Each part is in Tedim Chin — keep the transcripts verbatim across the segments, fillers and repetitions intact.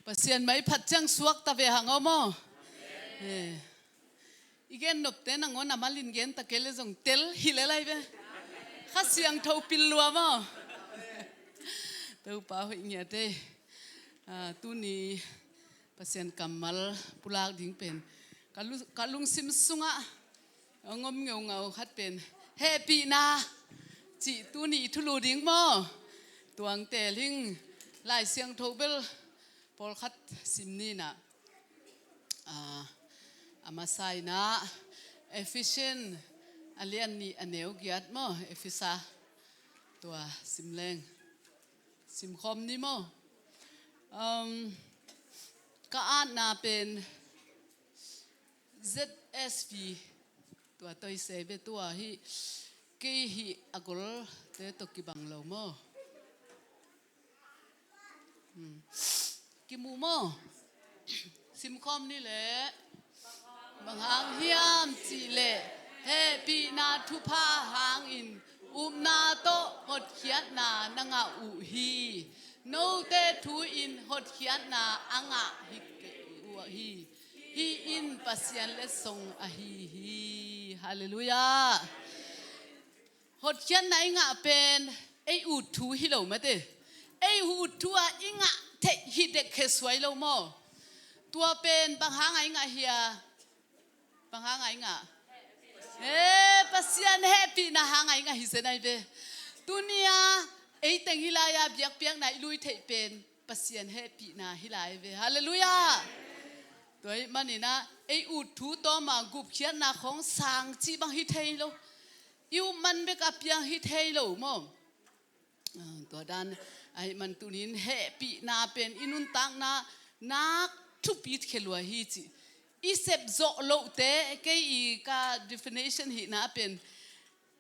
Pasian mai phat ciang suakta ve hang aw maw. Eh. I gen nopte nangawn a malin gen ta kei le zong tel hi le lai ve. Kha Siangtho pil lua maw. Topa hoih ngiat ei. Ah, tuni Pasian kammal pulak ding pen ka lu-, ka lungsim sungah hong om ngeungau khat pen hehpihna cih tuni i thulu ding maw. Tuang tel hing. Lai Siangtho bel pawlkhat sim ni na. Ah, a masa in ah Ephesian a lian nih a neu giat maw, Efesa tua sim leng. Simkhawm ni maw. Um, ka atna pen Z S V tua toi se ve tua hi. Kei hi a golte tawh kibang lo maw. Hmm. Kimu maw. Simkhawm ni le. Bang hang hiam cih leh hehpihna thupha hangin upna tawh hotkhiatna na ngah uh hi. Note thu in hotkhiatna a ngah hi kei uh hi. Hih in Pasian letsong ahi hi. Halleluiah. Hotkhiatna i ngah pen ei ut thu hi lo mate. Ei ut thu a i ngah theih hi dekhe suai lo maw. Tua pen bang hang a i ngah hia. Bang hang a i ngah. Eh, Pasian hehpihna hang a i ngah hi zen ai ve. Tuni a ei teng hi lai a biakpiakna i lui theih pen Pasian hehpihna hi lai ve. Halleluiah. Tua ahih manin ah ei ut thu tawm a gupkhiatna khawng sang cih bang hi thei lo. I up man bek a piang hi thei lo maw. Ah, tua dan ahih man tunin hehpihna pen i nuntakna nak thupi khia lua hi ci. I sep zawh lohte kei i ka definition hihna pen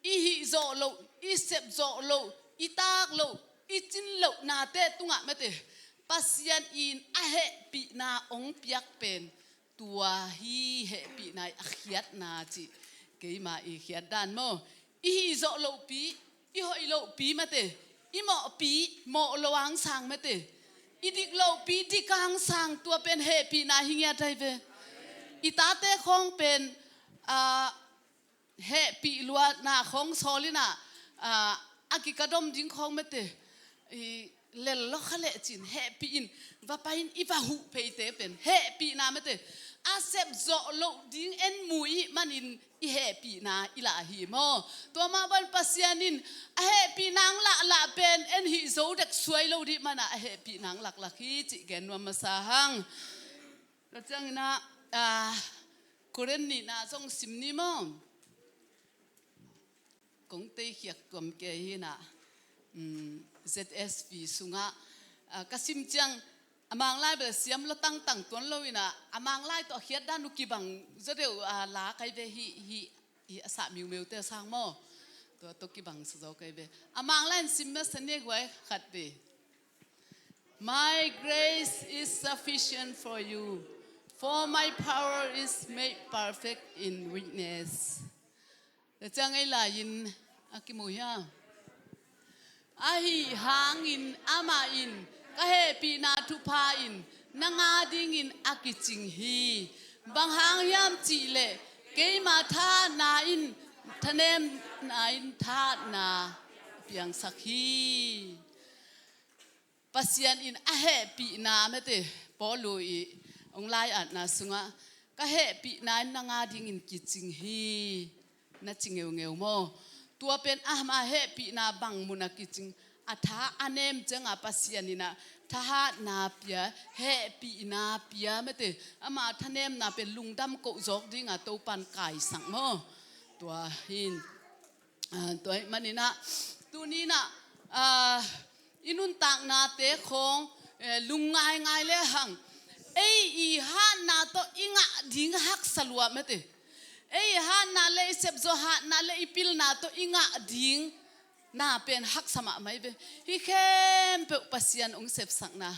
i hih zawh loh, i sep zawh loh, i tak loh, i cin loh nate tungah mate Pasian in a hehpihna hong piak pen tua hi hehpihna i a khiatna cih. Keima i khiat dan maw. I hih zawh lohpi, i hoih lohpi mate, i mawhpi mawh lo ang sang mate, i dik lohpi dik ang sang tua pen hehpihna hi ngiat ai ve. I tate khawng pen, ah, hehpih luatna khawng sawl in ah, ah, a kikadom ding khawng mate. I lel lo kha leh cin hehpih in va pai in i va huh pheite pen hehpihna mate. A sep zawh loh ding en mu i hih manin i hehpihna i lah hi maw. Tua mah bang Pasian in a hehpihna ang lahlah pen en hih zo dek suai lo dih man ah a hehpihna ang laklak hi cih gen nuam masa hang. Tua ciangin ah, ah, Korin nihna zong sim ni maw. Kong teikhiak tuam kei hi na, um, Z S V sungah, ah, ka sim ciang a Manglai bel siam lo tangtang tuan lo in ah, a Manglai tawh a khiat dan uh kibang zaw deuh, ah, la kai ve hi, hi, hi a sah miumiu te sang maw. Tua tawh kibang sa zaw kai ve. A Manglai in sim masa ni guai khat ve. My grace is sufficient for you, for my power is made perfect in weakness. Tua ciang ei lai-in a kimu hiam? Ahi hangin amah in ka hehpihna thupha in nang a dingin a kicing hi. Bang hang hiam cih leh keima thahatna in thanemna in thahatna piangsak hi. Pasian in a hehpihna mate, Paul i hong lai-atna sungah ka hehpihna in nang a dingin kicing hi na ci ngeungeu maw. Tua pen ama hehpihna bang mun a kicing, a tha a nem ciangah Pasian in ah thahatna pia, hehpihna pia mate, ama thanemna pen lungdam koh zawk dingah Topan kaisak maw. Tua hin Ah, tua ahih manin ah, tuni in ah, ah, i nuntaknate khawng, eh, lungngaingai le hang ei i hatna tawh i ngah ding haksa lua mate. Ei i hatna le i sepzawh hatna le i pilna tawh i ngah ding na pen haksa mahmah hi ve. Hih khempeuh Pasian hong sepsakna.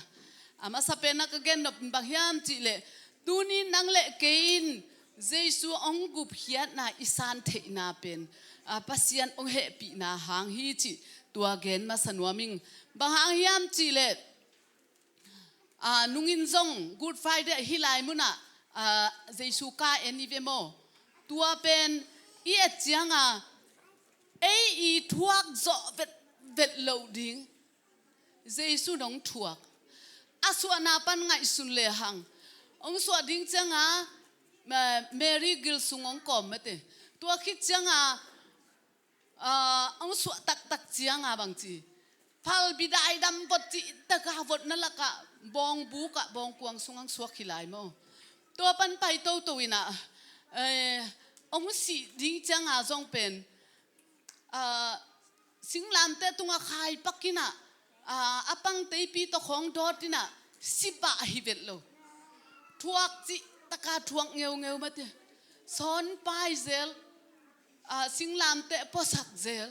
A masa pen ah ka gen nop bang hiam cih leh, tuni nang le kei in Jesu hong gupkhiatna i san theihna pen, a, Pasian hong hehpihna hang hi cih tua gen masa nuam ing. Bang hang hiam cih leh, Aa, nungin zong Good Friday ah hih lai munah, aa, Jesu ka en i ve maw? Tua pen i et cianga ei i thuak zawh vetvet loh ding. Jesu nong thuak a suahna pan ngaihsun lehang hong suah ding cianga, ma-, Mary gil sung hong kawm mate. Tua khit cianga, aa, hong suah taktak cianga bangci, phalbi daidam vot cihtaka votna lakah bawngbukah bawngkuang sung hong suak hi lai maw? Tua pan pai toto inah, eh, hong sih ding cianga zong pen, aa, singlamteh tungah khaipak inah, aa, a pang teipi tawh khawng dawt inah sipah hi vet lo. Thuak cihtaka thuak ngeungeu mate. Sawnpai zel, aa, singlamteh puasak zel.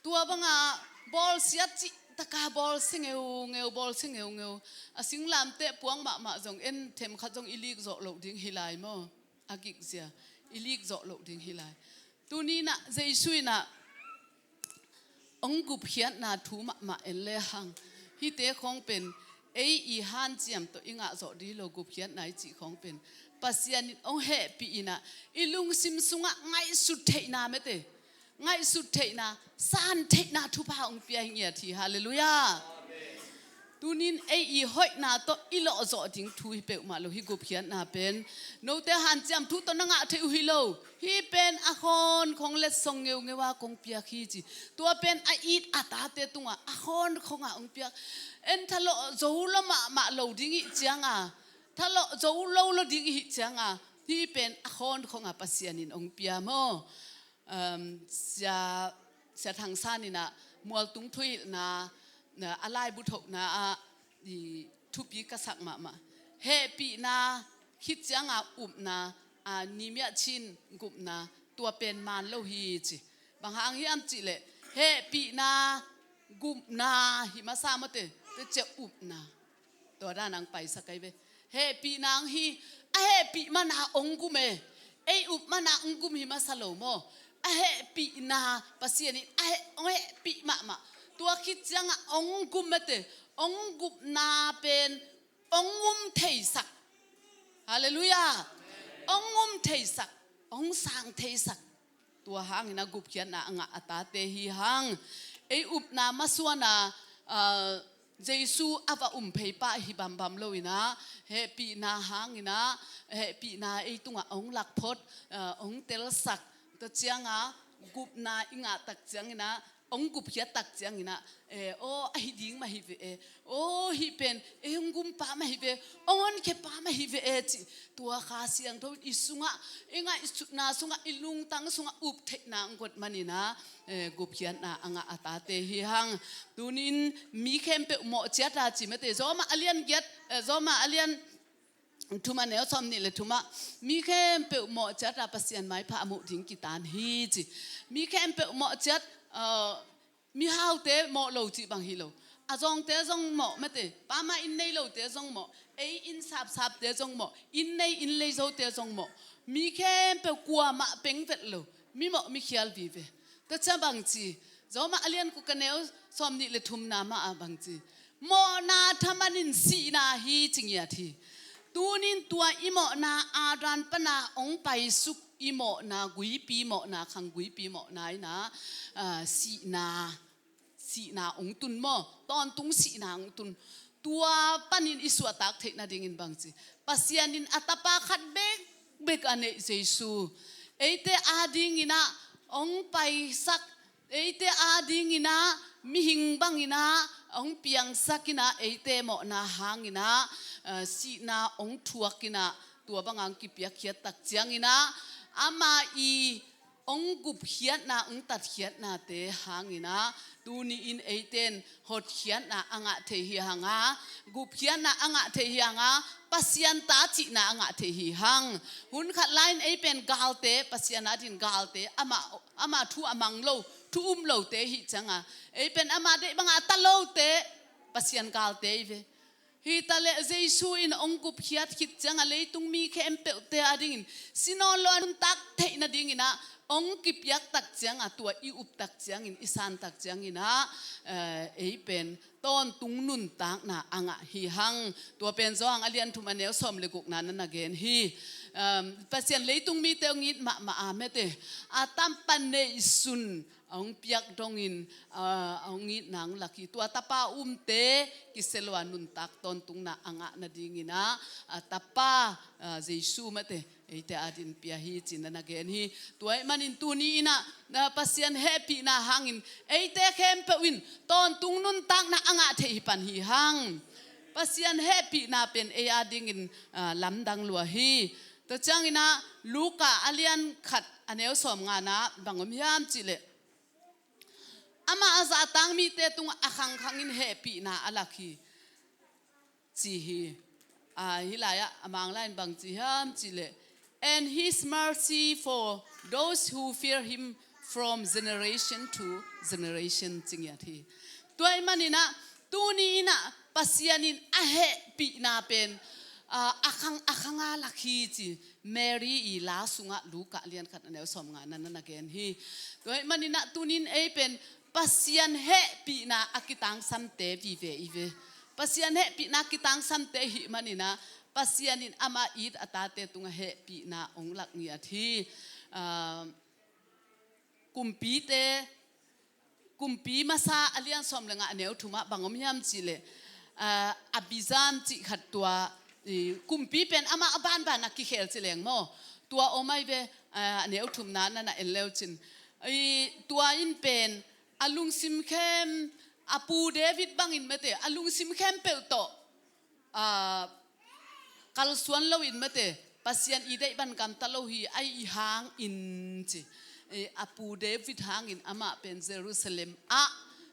Tua banga bawlsiat cihtaka bawlsia ngeungeu, bawlsia ngeungeu. A singlamteh puang mahmah zong en themkhat zong i lik zawh loh ding hi lai maw? A gikzia i lik zawh loh ding hi lai. Tuni inah Jesu inah hong gupkhiatna thu mahmah en lehang hihte khawng pen ei i hanciam tawh i ngah zawh dih lo. Gupkhiatna i cih khawng pen Pasian in hong hehpih inah i lungsim sungah ngaihsut theihna mate, ngaihsut theihna, san theihna thupha hong pia hi ngiat hi. Halleluiah. Tunin ei i hoihna tawh i lawhzawh ding thu hi peuhmah lo. Hih gupkhiatna pen note hanciam thu tawh na ngah theih uh hi lo. Hih pen a khawn khong letsong ngeungeu a kong piak hi ci. Tua pen a it a tate tungah a khawn khongah hong piak. En thalawh zo lo mahmah lo ding ih cianga, thalawh zo lo lo ding ih cianga, hih pen a khawn khongah Pasian in hong pia maw? Um, sia, sia Thang San inah mualtung thuhilhna, na, a laibu thohna ah i thupi ka sak mahmah. Hehpihna khit cianga upna, a, ni miah chin gupna, tua pen man lo hi ci. Bang hang hiam cihleh hehpihna gupna hi masa mawte, te cia upna. Tua dan ang paisak ai ve. Hehpihna ang hi, a hehpih mana ong gum e. Ei up mana ong gum hi masa lo maw? A hehpihna Pasian in a heh, ong hehpih mahmah. Tua khit cianga ong gum mate, ong gupna pen ong um theisak. Halleluiah. Ong um theisak, ong sang theisak. Tua hangin a gupkhiatna a ngah a tate hi hang. Ei upna masuana, ah, Jesu a va um phei pah hi bambam lo inah, hehpihna hang inah, hehpihna ei tungah ong lakphot, ah, ong telsak. Tua cianga gupna i ngah tak ciang inah, ong gupkhiat tak ciang inah, eh, aw, a hi ding mah hi ve e. Aw, hih pen ei ong gumpa mah hi ve, ong honkhia pa mah hi ve e ci. Tua Kha Siangtho in i sungah, i ngaihsutna sungah, i lungtang sungah up theihna ong guat man inah, eh, gupkhiatna a ngah a tate hi hang. Tunin mi khempeuh mawh ciata ci mate, Zawmah a lian giat, eh, Zawmah a lian thum a neu sawmnih le thumah, mi khempeuh mawh ciata Pasian maipha a muh ding kitan hi ci. Mi khempeuh mawh ciat, eh, mihaute mawh lo cih bang hi lo. A zawngte zong mawh mate, pama inn nei lote zong mawh, ei inn sapsapte zong mawh, inn nei inn lei zote zong mawh. Mi khempeuh kuamah peng vet lo, mi mawh mi khial vive. Tua cia bangci, Zawmah a lian kuk a neu sawmnih le thumna mah ah bangci, mawhna thaman in sihna hi ci ngiat hi. Tunin tua i mawhna a dan pana ong paisuk i mawhna, guipi mawhna, khang guipi mawhna inah, ah, sihna, sihna ong tun maw? Tawntung sihna ong tun. Tua panin i suahtak theih nadingin bangci, Pasian in a tapa khat bekbek a neih Jesu eite ading inah ong paisak, eite ading inah mihing bang inah ong piangsak inah, eite mawhna hang inah, eh, sihna ong thuak inah, tua banga ong kipiakkhiat tak ciang inah, ama i ong gupkhiatna, ong tatkhiatnate hang inah, tuni in eite in hotkhiatna a ngah thei hi hang a, gupkhiatna a ngah thei hi hang a, Pasian ta cihna a ngah thei hi hang. Hun khat lai-in ei pen galte, Pasian ading galte, amah, amah thu a mang lo, thu um lote hi cianga, ei pen amah deih banga ta lote, Pasian galte i ve. Hi taleh Jesu in hong gupkhiat khit ciangah leitung mi khempeuhte adingin si nawn lo a nuntak theih nadingin ah hong kipiak tak ciangah tua i up tak ciangin, i san tak ciangin ah, eh, ei pen tawntung nuntakna a ngah hi hang. Tua pen Johan a lian thum a neu sawm le gukna na na gen hi. Um, Pasian leitung mite hong it mahmah a mete, a tapa neihsun a hong piak dongin, ah, a hong itna hong lak hi. Tua tapa umte kisia lo a nuntak tawntungna a ngah nadingin ah, a tapa, ah, Jesu mete eite adin pia hi ci-in na na gen hi. Tua ahih manin tuni in ah, ah, Pasian hehpihna hangin eite khempeuh in tawntung nuntakna a ngah theih hi pan hi hang. Pasian hehpihna pen ei adingin, ah, lamdang lua hi. Tua ciangin ah Luka a lian khat a neu sawm ngana bang om hiam cihleh, amah a zahtak mite tungah a khangkhangin hehpihna a lak hi ci hi. Ah, hih lai-ah a Mang lai-in bang ci hiam cihleh, "And his mercy for those who fear him from generation to generation," ci ngiat hi. Tua ahih manin ah tuni in ah Pasian in a hehpihna pen, ah, a khang, a khang a lak hi ci. Mary i la sungah Luka lian khat a neu sawm ngana na na gen hi. Tua ahih manin ah tunin ei pen Pasian hehpihna a kitangsamte vive i ve. Pasian hehpihna a kitangsamte i hih manin ah Pasian in amah it a tate tungah hehpihna hong lak ngiat hi. Ah, Kumpite, Kumpi Masa a lian sawm le nga a neu thumah bang om hiam cihleh, ah, Abijam cih khat tua, i, kumpi pen amah a banban a kikhel ci leng maw. Tua om ai ve, ah, a neu thumna na na en leu cin. I, tua in pen a lungsim khem, a pu David bangin mete, a lungsim khempeuh tawh, ah, kalsuan loin mete, Pasian i deih bang gamta lo hi, ahi hangin ci. Eh, a pu David hangin amah pen Jerusalem ah,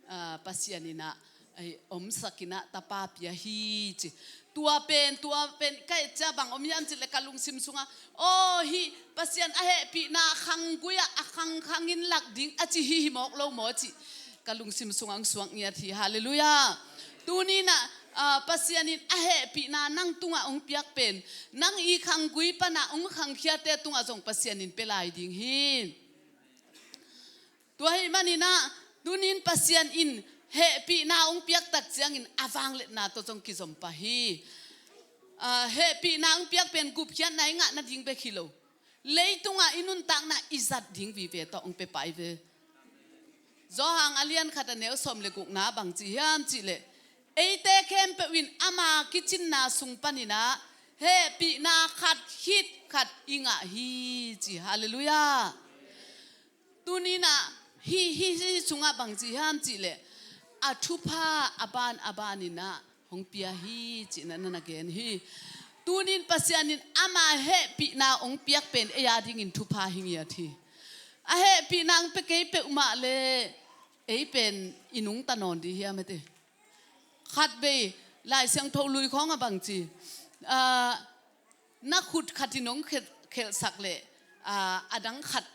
ah, Pasian in ah, eh, omsak in ah tapa pia hi ci. Tua pen, tua pen ka et ciang bang om hiam cihleh ka lungsim sungah, aw, hih Pasian a hehpihna khanggui ah a khangkhangin lak ding a ci hi hi mawk lo maw ci. Ka lungsim sungah hong suak ngiat hi. Halleluiah. Tuni in ah, ah, Pasian in a hehpihna nang tungah hong piak pen, nang i khanggui panah hong khangkhiate tungah zong Pasian in pia lai ding hi. Tua ahih manin ah tunin Pasian in hehpihna hong piak tak ciangin a vangliatna tawh zong kizom pah hi. Ah, hehpihna hong piak pen gupkhiatna i ngah nading bek hi lo. Leitungah i nuntakna i zat ding vive tawh hong pia pah i ve. Johan a lian khat a neu sawm le gukna bang ci hiam cihleh, eite khempeuh in ama kicinna sung panin ah hehpihna khat khit khat i ngah hi ci. Halleluiah. Tunin ah hih, hih, hih sungah bang ci hiam cihleh, a thupha a ban a banin ah hong pia hi ci-in ah na na gen hi. Tunin Pasian in ama hehpihna hong piak pen ei adingin thupha hi ngiat hi. A hehpihna hong pia kei peuhmah leh ei pen i nungta nawn ding hiam ete. Khatvei Lai Siangtho lui khawng ah bang ci, ah, na khut khat in hong khelh, khelhsak leh, ah, a dang khat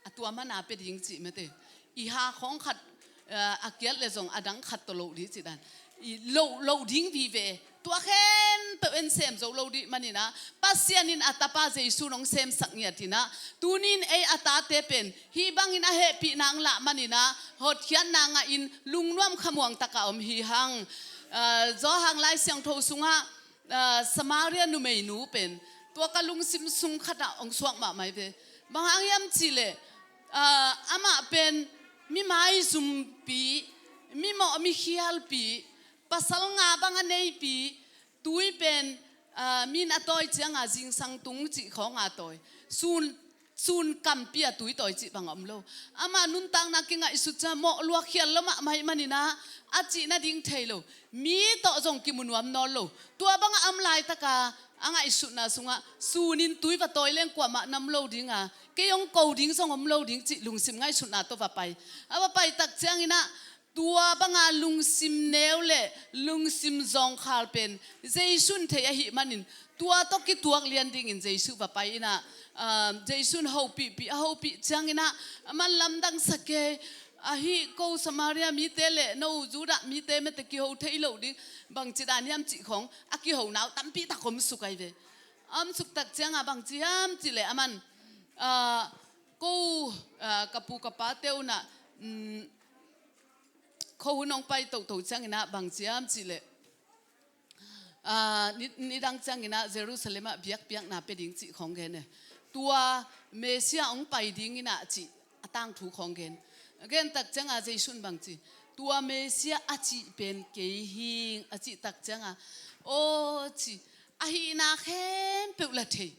a tua mana pia ding cih mete. I ha khawng khat, eh, a kiat le zong a dang khat tawh loh ding cih dan. I loh, loh ding vive. Tua khempeuh en sem zo lo ding manin ah Pasian in a tapa Jesu in hong semsak ngiat in ah tunin ei a tate pen hih bangin a hehpihna hong lah manin ah hotkhiatna ngahin lungnuam khamuang takin om hi hang. Eh, Johan Lai Siangtho sungah ah, Samaria numeinu pen tua ka lungsim sung khatah hong suak mahmah hi ve. Bang hang hiam cihleh, ah, amah pen mi maizumpi, mi mawh mi khialpi, pasal nga bang a neipi, tui pen, ah, min a tawi ciangah zingsang tung cih khawng a tawi. Sun sun kampi a tui tawi cih bang a om lo. Amah nuntakna kingaihsut ciang mawh luak khial lo mahmah ahih manin ah a cih nading thei lo. Mi tawh zong kimu nuam nawn lo. Tua bangah a om laitakin a ngaihsutna sungah sun in tui va tawi leng kuamah na om lo ding a, kei hong ko ding zong om lo ding cih lungsim ngaihsutna tawh va pai. A va pai tak ciangin ah tua banga lungsim neu le lungsim zawngkhal pen Jesu in thei ahih manin tua tawh kituak lian dingin Jesu va pai in ah, ah, Jesu in hopihpih, a hopih ciangin ah a man lamdang sa kei, Ahi ko Samaria mite le no Judah mite mete kiho thei lo ding bangci dan hiam cih khong a kiho nau tampi tak om suk ai ve. Om suk tak cianga bangci hiam cih le aman, ah, ko, ah, ka pu ka pa teuna, mm, ko hun ong pai toto ciangina bangci hiam cih le Aa, ni, nidang ciangin ah Jerusalem ah biakpiakna pia ding cih khawng gen e. Tua Messiah hong pai dingin ah cih a tangthu khawng gen. A gen tak ciangah Jesuh in bang ci, tua Messiah a cih pen kei hing a cih tak ciangah, aw ci, a hihna khempeuh la thei,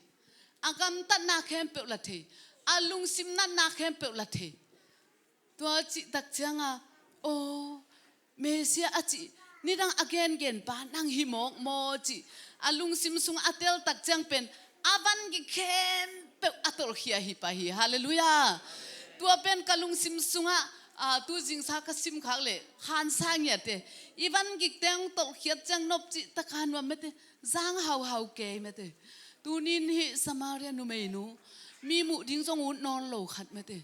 a gamtatna khempeuh la thei, a lungsim natna khempeuh la thei. Tua cih tak ciangah, aw, Messiah a cih nidang a gengen pa nang hi mawk maw cih a lungsim sungah a tel tak ciang pen a van gik khempeuh a tolhkhia hi pah hi. Halleluiah. Tua pen ka lungsim sungah, aa, tu zingsa ka simkhak leh khansa ngiate, i van gikte hong tolhkhiat ciang nop cih taka nuam mete, zang hauhau kei mete. Tunin hih Samaria numeinu, mi muh ding zong ut nawn lo khat mete,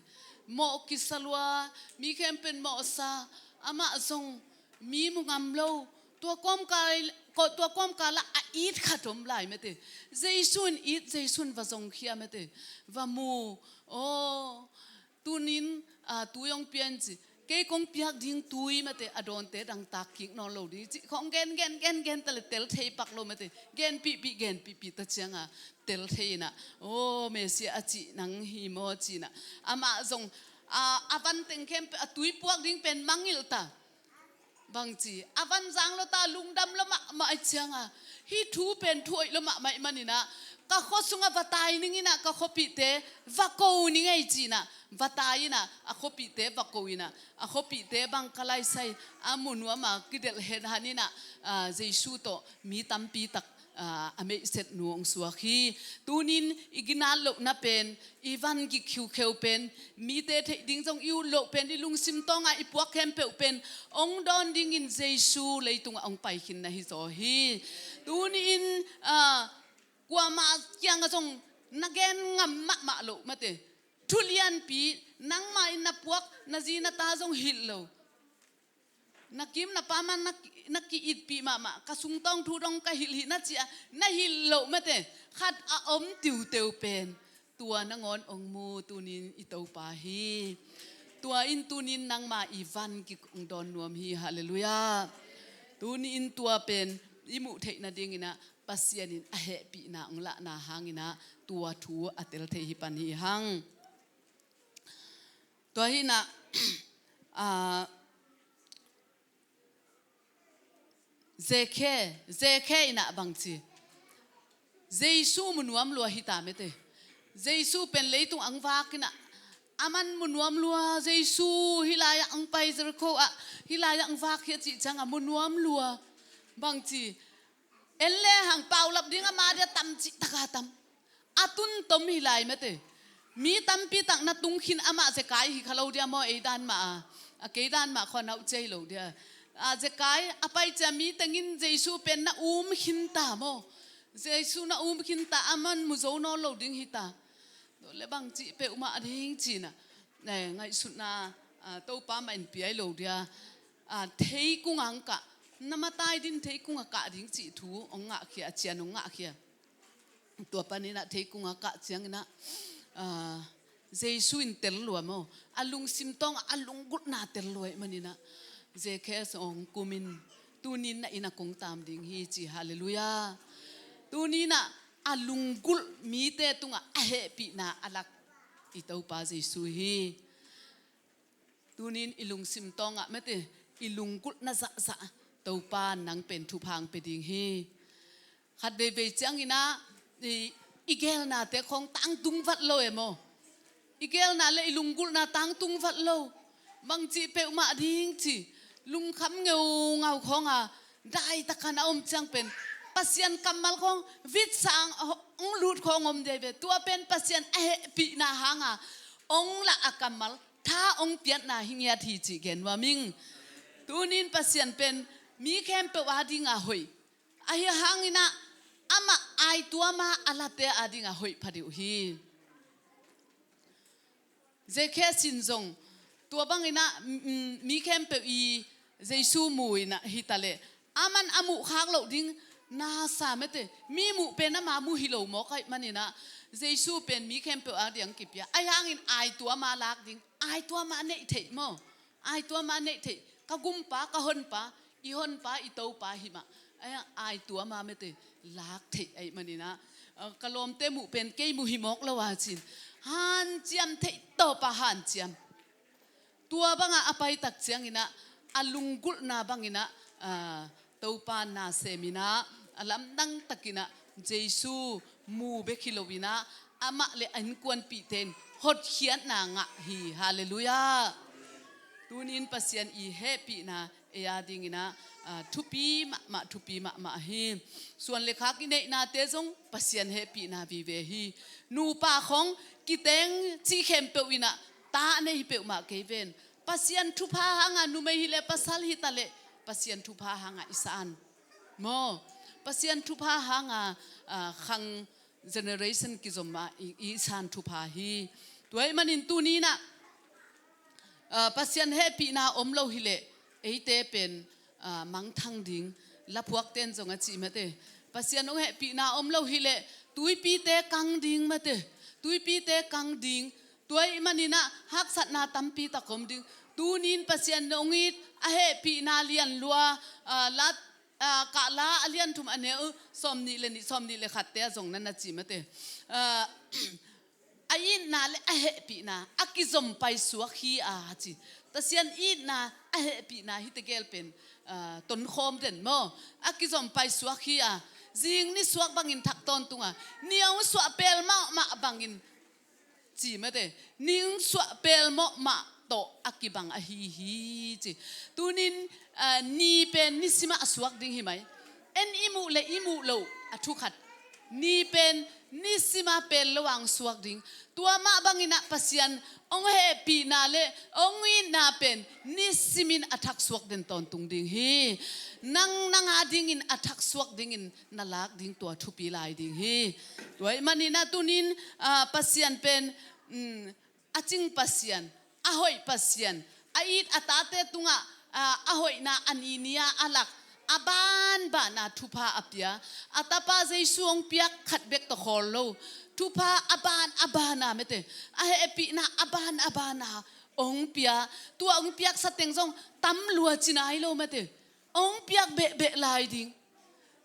mawh kisa lua, mi khempeuh in mawhsa, amah zong mi mu ngam lo. Tua kawmkal, tua kawmkal ah a it khat om lai mete. Jesuh in it, Jesuh in va zongkhia mete, va mu. Aw, tunin, aa, tui hong pia in ci. Kei kong piak ding tui mete, a dawnte dangtak kik nawn lo ding cih khawng gen, gen, gen, gen ta le tel thei pak lo mete. Genpihpih, genpihpih ta ciangah tel thei inah, aw, Messiah a cih nang hi maw ci inah. Amah zong, aa, a van teng khempeuh a tui puak ding pen mangngilh ta. Bang ci, a van zang lo ta, lungdam lo mahmah i ciangah, hih thu pen thu hoih lo mahmah i maninah, ka khua sungah va tai ning inah, ka khuapihte va ko ning ei ci inah, va tai inah, a khuapihte va ko inah, a khuapihte bang ka laisai, a mu nuam a kidelh henhan inah, aa, Jesuh tawh mi tampi tak, aa, a meihset nu hong suak hi. Tunin i ginat lohna pen, i van gik khiukheu pen, mite theih ding zong i ut loh pen, i lungsim tawngah i puak khempeuh pen hong dawn dingin Jesuh leitungah hong pai khin na hi zaw hi. Tunin, aa, kuamah kiangah zong na gen ngam mahmah loh mate. Thu lianpi, nangmah in na puak na zi na ta zong hilh lo. Na kim na pa mah na, na ki-itpih mahmah, ka sungtawng thu dong ka hilh hi na ci-a na hilh loh mate, khat a om tiuteu pen tua nangawn hong mu tunin i Topa hi. Tua in tunin nangma i van kik hong dawn nuam hi. Halleluiah. Tunin tua pen i muh theih nadinginah Pasian in a hehpihna hong lahna hanginah tua thu a tel thei hi pan hi hang. Tua hinah, aa, Zekhe, Zekhe inah bang ci, Jesuh mu nuam lua hita mete. Jesuh pen leitung ang vak inah, aman mu nuam lua, Jesuh hih lai-ah ang pai Jericho ah, hih lai-ah ang vak hi a cih ciangah mu nuam lua. Bang ci, en le hang paulap ding ama dia tam cih taka tam. A tun tom hi lai mate. Mi tampi tak na tung khin amah Zekai hi kha lo dia maw, ei dan mah a. A kei dan mah khua nauh cia hi lo dia. A Zekai a pai cia mi tengin Jesuh pen na um khin ta maw. Jesuh na um khin ta, aman mu zo nawn lo ding hi ta. Tua le bang cih peuhmah ding cina. Eh, ngaihsutna, ah, Topa mah in piai lo dia. Ah, theikung ang kah. Na matai din theikung a kah ding cih thu hong ngahkhia, a cian hong ngahkhia. Tua paninah theikung a kah cianginah, ah, Jesuh in tel lua maw. A lungsim tawngah a lunggulhna tel lua ih maninah, Zekhe sawng kumin tunin na inn ah kong tam ding hi ci. Halleluiah. Tuninah a lunggulh mite tungah a hehpihna a lak i Topa Jesuh hi. Tunin i lungsim tawngah mete, i lunggulhna zahzah Topa nang pen thupha hong pia ding hi. Khat veivei cianginah i, i gelnate khawng tangtung vat lo e maw. I gelna le i lunggulhna tangtung vat lo. Bang cih peuhmah ding ci, lungkham ngeungau khawnga daitakan a om ciang pen Pasian kammal khawng vitsang hong lut khawng om dei ve. Tua pen Pasian a hehpihna hanga hong lah a kammal tha hong piatna hi ngiat hi cih gen nuam ing. Tunin Pasian pen mi khempeuh adinga hoih. Ahi hanginah amah aituama a late adinga hoih pha deuh hi. Zekhe sin zong Tua bangin ah, mm, mm, mi khempeuh i Jesu mu in ah hi ta leh, aman a muh khak loh ding na sa mate. Mi muh pen ama muh hi lo mawk ahih manin ah, Jesu pen mi khempeuh a diang kipia. Ahi hangin ai tua ma lak ding, ai tua ma neih theih maw. Ai tua ma neih theih, ka gumpa, ka honpa, i honpa, i topa hi mah. Ai, ai tua ma mate, lak theih ahih manin ah, ah, ka lawmte muh pen kei muh hi mawk lo a cin. Hanciam theih tawpa hanciam. Tua bangah a pai tak ciangin ah, a lunggulhna bangin ah, ah, Topa na sem in ah, a lamdang takin ah, Jesu mu bek hi lo in ah, amah le a innkuanpihte in hotkhiatna ngah hi. Halleluiah. Tunin Pasian i hehpihna ei a dingin ah, ah, thupi mahmah, thupi mahmah hi. Suan le khak i neihnate zong Pasian hehpihna vive hi. Nupa khong kiteng cih khempeuh in ah ta nei hi peuhmah kei ven. Pasian thupha hanga numei hi le pasal hi ta leh Pasian thupha hanga i san maw. Pasian thupha hanga, ah, khang generation kizom ah i, i san thupha hi. Tua ahih manin tunin ah, ah, Pasian hehpihna om lo hi leh eite pen, ah, mangthang ding, laphuakte in zong a cih mate. Pasian hong hehpihna om lo hi leh tuipite kang ding mate. Tuipite kang ding. Tua ahih manin ah haksatna tampi tak om ding. Tunin Pasian hong it a hehpihna lian lua, ah, la, ah, Kahla a lian thum a neu sawmnih le nih, sawmnih le khatte ah zong na na ci mate. Ah, a itna le a hehpihna a kizom paisuak hi a ci. Pasian itna a hehpihna hi tegel pen, ah, tonkhawm den maw. A kizom paisuak hi a, zing nisuak bangin thak tawntung a, ni hong suah pel mahmah bangin ci mate, ni hong suah pel mahmah tawh a kibang ahi hi ci. Tunin, ah, ni pen nisimah a suak ding hi mai. En i muh le i muh loh a thu khat. Ni pen nisimah pel lo hong suak ding. Tua mah bangin ah Pasian hong hehpihna le hong itna pen nisimin a thak suak den tawntung ding hi. Nang, nang a dingin a thak suak dingin na lak ding tua thupi lai ding hi. Tua ahih manin ah tunin, ah, Pasian pen, mm, a cing Pasian, a hoih Pasian, a it a tate tungah, ah, a hoihna a ni ni-a a lak, a banbana thupha a pia. A tapa Jesu hong piak khat bek tawh khawl lo. Thupha a ban a bana mate, a hehpihna a ban a bana hong pia. Tua hong piaksa teng zong tam lua ci nai lo mate. Hong piak behbeh lai ding.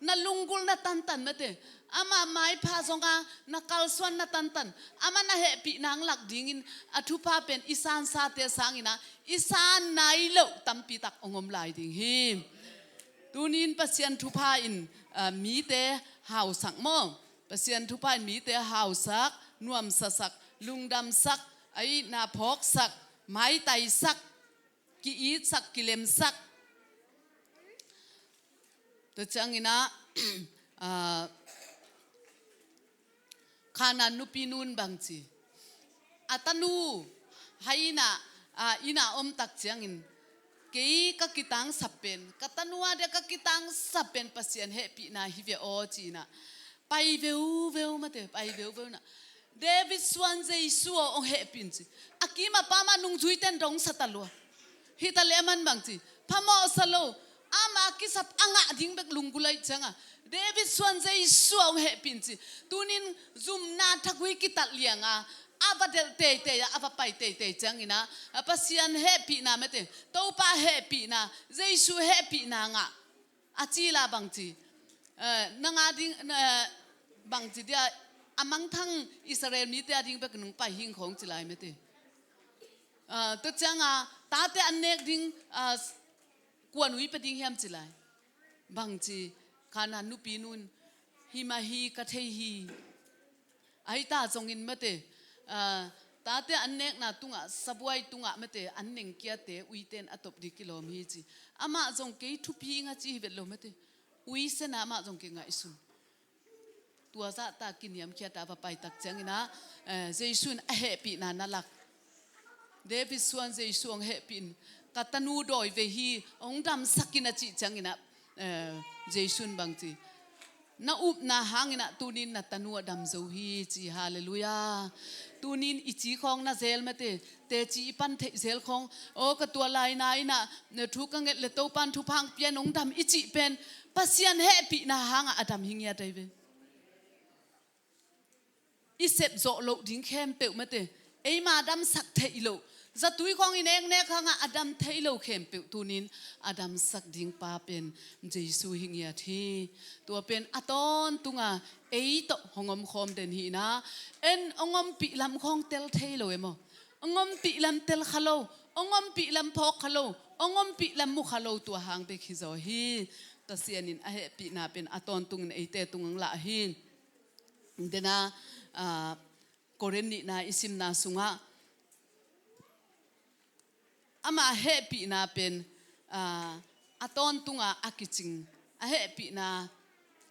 Na lunggulhna tantan mate. Ama maipha zonga na kalsuanna tantan. Ama na hehpihna hong lak dingin a thupha pen i sansate sangin ah i san nai loh tampi tak hong om lai ding hi. Tunin Pasian thupha in, ah, mite hausak maw. Pasian thupha in mite hausak, nuamsasak, lungdamsak, a itna phawksak, maitaisak, ki-itsak, kilemsak. Tua ciangin ah, ah, Khanaan nupi nun bang ci. A tanu, hai inn ah, ah, inn ah om tak ciangin, kei ka kitangsap pen, ka tanu a dia ka kitangsap pen Pasian hehpihna hi ve aw ci-in ah. Pai veuveu mate, pai veuveu na. David suan Jesu aw hong hehpih in ci. A kim a pam a nungzuite in dong sa ta lua. Hi ta leh aman bang ci. Phamawh sa lo. Ama kisap a ngah ding bek lunggulh ahih cianga. David suan Jesu aw hong hehpih in ci. Tunin zumna thagui kitat lianga a va delh teitei a, a va pai teitei ciangin ah, a Pasian hehpihna mate. Topa hehpihna, Jesu hehpihna ngah. A ci la bang ci. Eh, nang a ding, eh, bang ci dia, a mangthang Israel mite a ding bek nong pai hing khawng ci lai mate. Ah, tua cianga, tate an nek ding, ah, kuan ui pia ding hiam ci lai. Bang ci, Khanaan nupi nun, hi mah hi ka thei hi. Ahi ta zongin mate, ah, tate an nekna tungah, sabuai tungah mate, an nengkiate, uite in a top ding kilawm hi ci. Amah zong kei thupi nga ci hi vet lo mate. Ui sena amah zong kingaihsun. Tua zahta kiniamkhiat a va pai tak ciangin ah, eh, Jesu in a hehpihna na lak. David suan Jesu hong hehpih in, ka tanu dawi ve hi, hong damsak in a cih ciangin ah, eh, Jesu in bang ci. Na upna hangin ah tunin na tanu a dam zo hi ci. Halleluiah. Tunin i ci khawng na zel mate, teci i pan theih zel khawng, aw ka tua lai na in ah na thu ka nget le Topan thupha hong pia in hong dam i cih pen Pasian hehpihna hangah a dam hi ngiat ahi ve. I sep zawh loh ding khempeuh mate, eima damsak theih loh, zatui khawng i neknek hangah a dam thei lo khempeuh tunin a damsak ding pa pen Jesu hi ngiat hi. Tua pen a tawntunga ei tawh hong omkhawm den hi in ah, en hong ompih lam khawng tel thei lo e maw? Hong ompih lam tel kha lo, hong ompih lam phawk kha lo, hong ompih lam mu kha lo, tua hang bek hi zaw hi. Pasian in a hehpihna pen a tawntungin eite tung hong lah hi. Dena, ah, Korin nihna i simna sungah ama hehpihna pen, ah, a tawntunga a kicing, a hehpihna,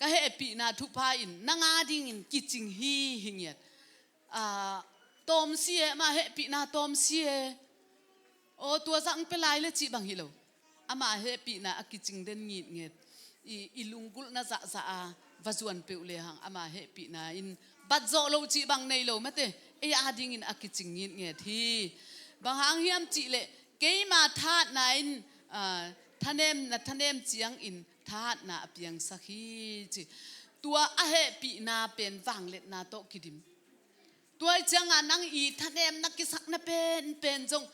ka hehpihna thupha in nang a dingin kicing hi, hi ngiat. Ah, tawmsi e, ama hehpihna tawmsi e. Aw tua zah hong pia lai le cih bang hi lo. Ama hehpihna a kicing den ngitnget. I, i lunggulhna zahzah a va zuan peuh lehang ama hehpihna in bat zawh loh cih bang nei lo mate, ei a dingin a kicing ngitnget hi. Bang hang hiam cihleh keima thahatna in, ah, thanem, na thanem ciangin thahatna a piangsak hi ci. Tua a hehpihna pen vangliatna tawh kidim. Tua ih cianga nang i thanemna kisakna penpen zong,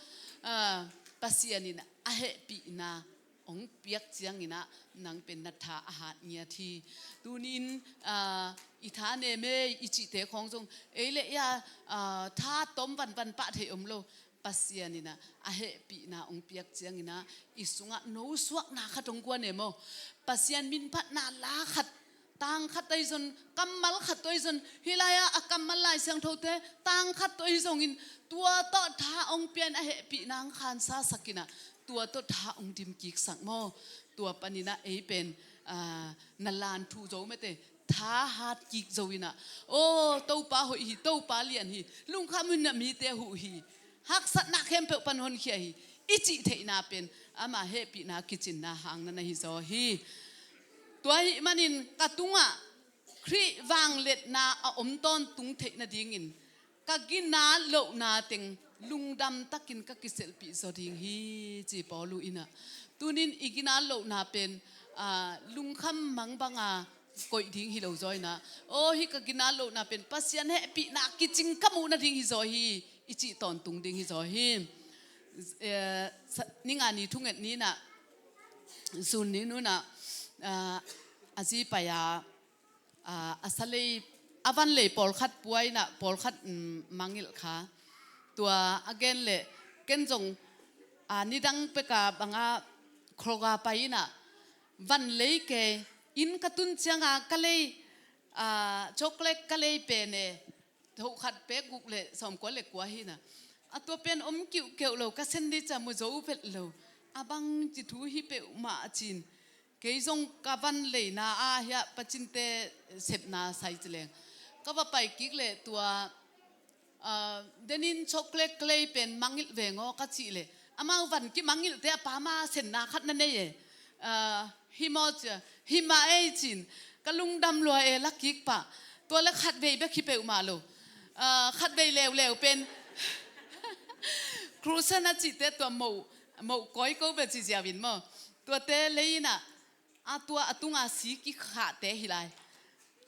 ah, Pasian in a hehpihna hong piak ciangin ah nang pen na tha a hat ngiat hi. Tunin, ah, i thanem e i cihte khawng zong ei le ei a, ah, tha tom vanvan pah thei om lo. Pasian in ah a hehpihna hong piak ciangin ah i sungah nosuakna khat hong guan e maw? Pasian minphatna la khat, tang khat ahi zong, kammal khat tawh ahi zong, hih lai-ah a kammal Lai Siangthote tang khat tawh ahi zongin tua tawh tha hong pia in a hehpihna hong khansasak in ah tua tawh tha hong dimkiksak maw? Tua panin ah ei pen, ah, na lan thu zo mate, thahat kik zo in ah, aw Topa hoih hi, Topa lian hi, lungkham in ah mite huh hi, haksatna khempeuh pan honkhia hi i cih theihna pen ama hehpihna kicinna hang na na hi zaw hi. Tua ahih manin ka tungah Khrih vangliatna a om tawntung theih nadingin ka ginat lohna teng lungdam takin ka kiselhpih zaw ding hi ci Paul uh in ah. Tunin i ginat lohna pen, ah, lungkham mang banga koih ding hi lo zaw in ah, aw hih ka ginat lohna pen Pasian hehpihna kicing ka muh nading hi zaw hi i cih tawntung ding hi zaw hi. Eh, sa-, ninga ni thunget ni in ah, zun ni nu in ah, ah, a zi pai a, ah, a sa lei, a van lei pawlkhat pua in ah pawlkhat, mm, mangilh kha. Tua a gen leh ken zong, ah, nidang peka banga Kroger pai in ah van lei kei, inn ka tun cianga ka lei, ah, chocolate ka lei pen e, thoh khat pek guk le sawmkua le kua hi in ah, a tua pen om kiuhkeuh lo, ka sen ding ci-a mu zo vet lo, a bangci thu hi peuhmah a ci-in. Kei zong ka van leina ah hiah Pacinte sepna sai ci leng ka va pai kik leh tua, ah, denin chocolate ka lei pen mangilh veng aw ka cih leh amau van kimangilhte a pama senna khat na nei e. Ah, hi maw ci-a, hi mah ei ci-in ka lungdam lua e, la kik pah. Tua le khatvei bek hi peuhmah lo. Ah, khatvei leuleu pen Cruzan a cihte tua moh, moh kawikawi bel ci ziau in maw? Tuate lei in ah, a tua a tunga si kikhahte hi lai.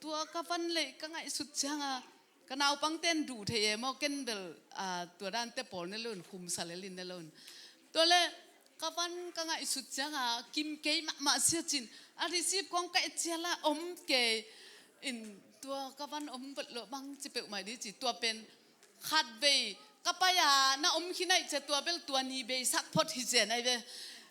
Tua ka van lei ka ngaihsut cianga ka naupangte in duh thei e maw, ken bel, ah, tua dante pawl ne lo in, khumsa lel in ne lo in. Tua le ka van ka ngaihsut cianga kim kei mahmah sia ci-in a receipt kong ka et ciang la om kei in, tua ka van om vet lo, bangci peuhmah ding ci. Tua pen khatvei ka pai a na om khin ahih ciang tua bel tua ni beisak phot hi zen ahi ve.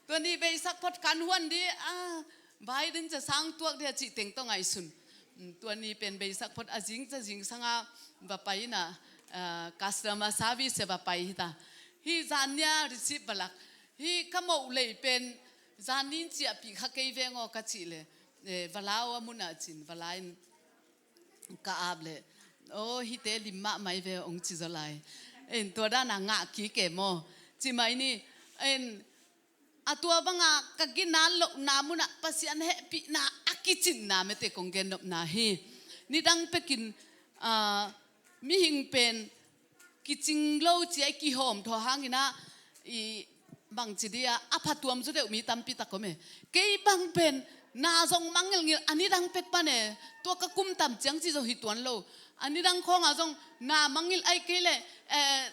Tua ni beisak phot kan huan ding, ah, bai ding ci-a sang tuak ding a cih teng tawh ngaihsun. Mm, tua ni pen beisak phot a zing ciang zingsanga va pai in ah, ah, customer service ah va pai hi ta. Hih zan ni-a receipt va lak. Hih ka moh lei pen zan ni-in ciahpih kha kei veng aw ka cih leh, eh, va la aw a mun ah ci-in va la in ka ap leh, aw hihte lim mahmah hi ve hong ci zaw lai. En, tua dana ngah kik e maw? Ci mai ni. En, a tua banga ka ginat lohna munah Pasian hehpihna a kicinna mete kong gennopna hi. Nidang pekin, ah, mihing pen kicing lo ci-a i kihawm thaw hangin ah, i bangci dia a phatuam zaw deuh mi tampi tak om e. Kei bang pen na zong mangngilngil, a nidang pek pan e, tua ka kum tam ciang ci zong hi tuan lo. A nidang khawngah zong na mangngilh ai kei leh, eh,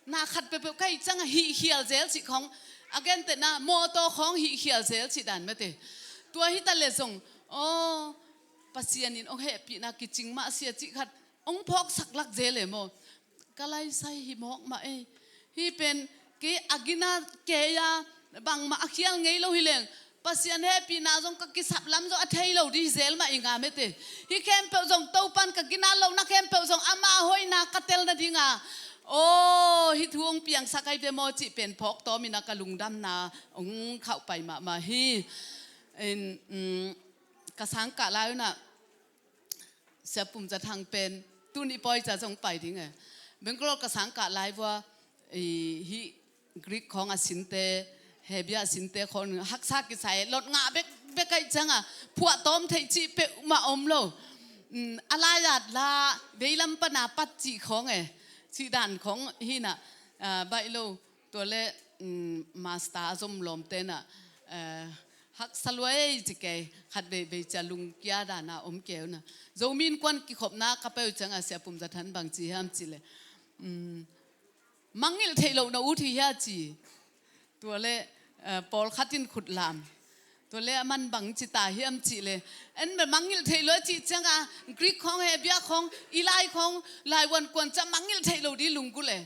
na khat peuhpeuh ka hih ciangah hih khial zel cih khawng, a gentehna mawtaw khawng hih khial zel cih dan mete. Tua hi ta leh zong, aw, Pasian in hong hehpihna kicing mah sia cih khat hong phawksak lak zel e maw. Ka laisai hi mawk mah ei. Hih pen kei a gina kei a, bangmah a khial ngei lo hi leng, Pasian hehpihna zong ka kisap lam zong a thei lo ding hi zel mah i nga mete. Hih khempeuh zong Topan ka gina lohna khempeuh zong ama hoihna ka tel nadinga, aw, hih thu hong piangsak ai ve maw cih pen phawk tawmin a ka lungdamna hong khauh pai mahmah hi. In, mm, ka sangkah lai un ah, Sia Pum Za Thang pen tuni pawi ca zong pai ding e. Bangalore ka sangkah lai vua, i, hih Greek khawng a sinte, Hebrew a sinte khawng haksa kisai, lot ngah bekbek ahih ciangah phuahtawm theih cih peuhmah om lo. Mm, a lai-at la veilam pana pat cih khawng e, cih dan khawng hi in ah, ah, baih lo. Tua leh, mm, master a zom lawmte in ah, eh, haksa lua ei ci kei, khat veivei cia lungkia dana om kei un ah. Zomi Innkuan kikhopna ka pai uh ciangah Sia Pum Za Thang bangci hiam cih leh, mm, mangngilh theih loh na ut hi hia ci. Tua leh, eh, pawlkhat in khut lam. Tua leh aman bangci ta hiam cih leh, en bel mangngilh theih lo cih ciangah, Greek khawng, Hebrew khawng, i lai khawng, lai vuan kuan ciah mangngilh theih lo ding lunggulh e.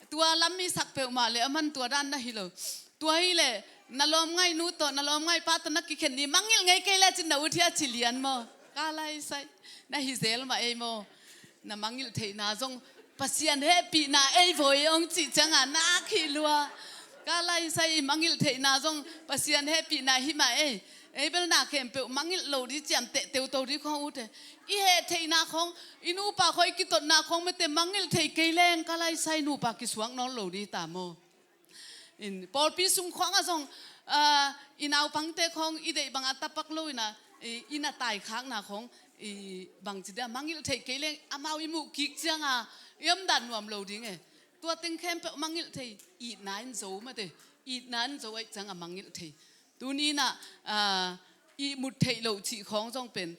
Tua lam i sak peuhmah leh aman tua dan na hi lo. Tua hi leh na lawmngaihnu tawh, na lawmngaihpa tawh na kikhen ni, mangngilh ngei kei leh cin na ut hia ci lian maw. Ka laisai, na hi zel mah ei maw. Na mangngilh theihna zong Pasian hehpihna ei voi hong cih ciangah na khih lua. Ka laisai, i mangngilh theihna zong Pasian hehpihna hi mah ei. Ei bel na khempeuh mangngilh lo ding ciamteh teuto ding khawng ut e. I heh theihna khawng, i nupa khawng, i kitotna khawng mete mangngilh thei kei leng ka laisai nupa kisuak nawn lo ding ta maw. In, pawlpi sung khawngah zong, ah, i naupangte khawng i deih bangah tapak lo in ah, i, i na taikhakna khawng, i, bangci dia mangngilh theih kei leng amau i muh kik ciangah i omdan nuam lo ding e. Tua teng khempeuh mangngilh thei, itna in zo mate, itna in zo ahih ciangah mangngilh thei. Tuni in ah, ah, ihmut theih loh cih khawng zong pen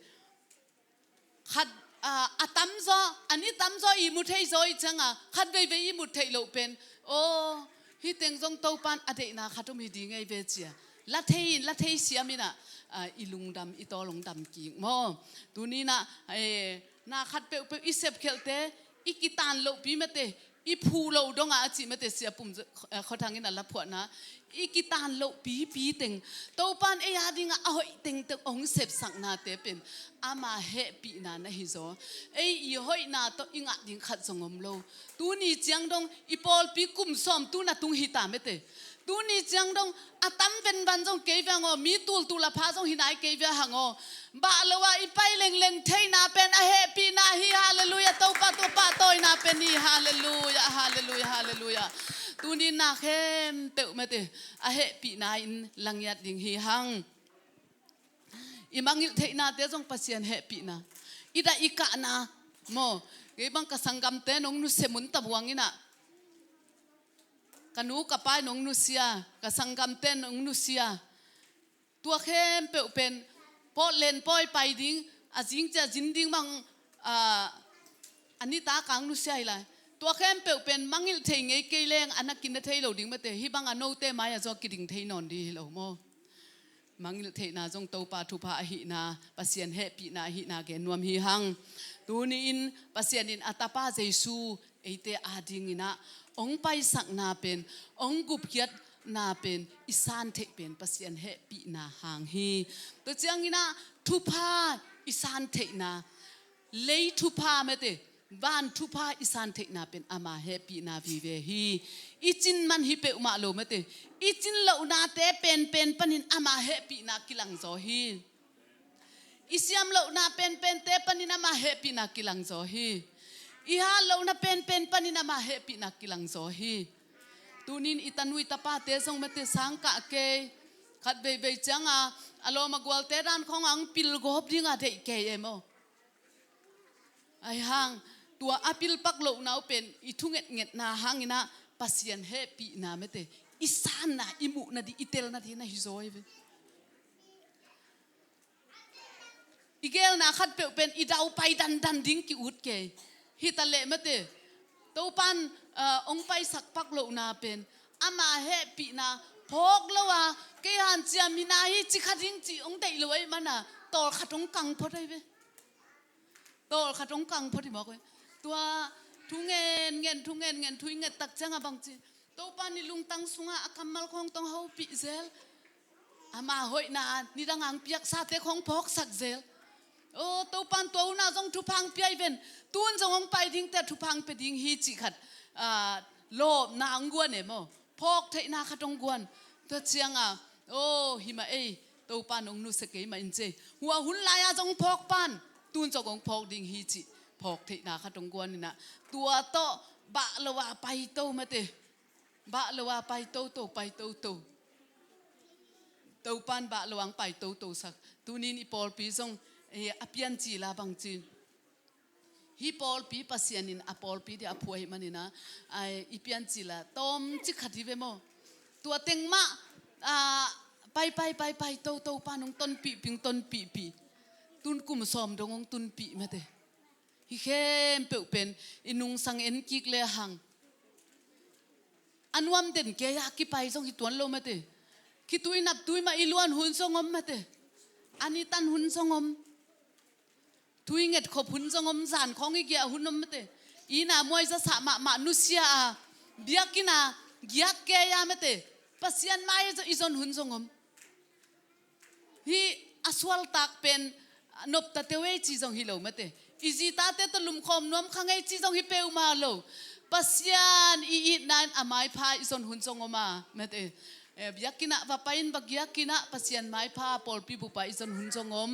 khat, ah, a tamzaw, a ni tamzaw ihmu thei zaw i ciangah, khat veivei ihmut theih loh pen, aw, hih teng zong Topan a deihna khat om hi ding ei ve cia. La thei in, la thei siam in ah, ah, i lungdam, i tawl hong dam kik maw. Tuni in ah, eh, na khat peuhpeuh i sepkhelhte, i kitaan lohpi mate, i phuh loh dongah a cih mate Sia Pum Za-, eh, Khaw Thang in a la phuahna, i kitaan loh pipi teng, Topan ei a dingah a hoih tengteng hong sepsaknate pen ama hehpihna na hi zaw. Ei i hoihna tawh i ngah ding khat zong om lo. Tuni ciang dong i pawlpi kum sawm tu na tung hi ta mate. Tuni ciang dong a tam venvan zong kei ve hang aw, mi tultul a pha zong hi nai kei ve hang aw. Bah lo-a i pai lengleng theihna pen a hehpihna hi, halleluiah. Topa, Topa tawina pen hi, halleluiah, halleluiah, halleluiah. Tuni na khempeuh mate a hehpihna in langiat ding hi hang. I mangngilh theihnate zong Pasian hehpihna. I dah i kahna maw. Kei bang ka sanggamte nong nusia mun tabuang in ah, ka nu ka pa in hong nusia, ka sanggamte in hong nusia. Tua khempeuh pen Portland pawi pai ding, a zing cia zin ding bang, ah, a nitak hong nusia hi lai. Tua khempeuh pen mangngilh thei ngei kei leng a na kina thei lo ding mate, hih bang a note mai-ah zong kiding thei nawn ding hi lo maw. Mangngilh theihna zong Topa thupha ahihna, Pasian hehpihna ahihna gen nuam hi hang. Tuni-in Pasian in a Tapa Jesu eite a dingin ah hong paisakna pen, hong gupkhiatna pen i san theih pen Pasian hehpihna hang hi. Tua ciangin ah thupha i san theihna, lei thupha mate, van thupha i san theihna pen ama hehpihna vive hi. I cin man hi peuhmah lo mate, i cin lohnate penpen panin ama hehpihna kilang zaw hi. I siam lohna penpente panin ama hehpihna kilang zaw hi. I hat lohna penpen panin ama hehpihna kilang zaw hi. Tunin i tanu i tapate zong mate sangkah kei, Khat veivei cianga a lawm a gualte dan khawng ang pilgawp dinga deih kei e maw? Ahi hang tua a pilpak lohna uh pen i thungetngetna hangin ah Pasian hehpihna mete i sanna i muhna dih i telna dih na hi zaw hi ve. I gelna khat peuh pen i daupai dandan ding ki-ut kei. Hi ta leh mete Topan ah, ong paisak pak lohna pen ama hehpihna phawk lo a, kei hanciam hi na hi ci kha ding ci ong deih lo ahih mana tawlkhat ong kang phot ahi ve. Tawlkhat ong kang phot hi mawk ve. Tua thu ngen ngen thu ngen ngen thu i nget tak cianga bang ci, Topan i lungtang sunga a kammal khawng tong hopih zel. Ama hoihna nidang ang piaksate khawng phawksak zel. O Topan tua huna zong thupha ang pia hi ven. Tun zong ong pai dingte thupha ang pia ding hi cih khat ah, lawpna ang guan e maw? Phawk theihna khat ong guan. Tua cianga o hi mah ei, Topan ong nusia kei mah in ci. Hua hun lai-a zong phawk pan tun zong ong phawk ding hi cih phawk theihna khat ong guan inah tua tawh bah lo a pai to mate. Bah lo a pai toto, pai toto. Topan bah lo ang pai toto sak. Tunin i pawlpi zong eh, a piancil a bangci. Hih pawlpi Pasian in a pawlpi dih a phuah ahih manin ah, ai, i piancil a tawmcik khat hi ve maw? Tua teng mah ah, pai pai pai pai toto pan ong tonpihpih ong tonpihpih. Tun kum sawm dong ong tunpih mate. Hih khempeuh pen i nungsang en kik le hang a nuam den kei a kipai zong hi tuan lo mate. Khitui naptui mah i luan hun zong om mate. A nitan hun zong om. Thu i nget khop hun zong om, zan khawng i giah hun om mate. Inn a muai zasah mahmah nusia a biakinn a giak kei a mate. Pasian mai i zon hun zong om. Hih a sualtak pen nopta teu ei ci zong hi lo mate. I zitate tawh lumkhawm nuam kha ngei ci zong hi peuhmah lo. Pasian i itna in a maipha i zon hun zong om a mate. Eh, biakinn ah va pai in va giakinn ah Pasian maipha pawlpi bupa i zon hun zong om.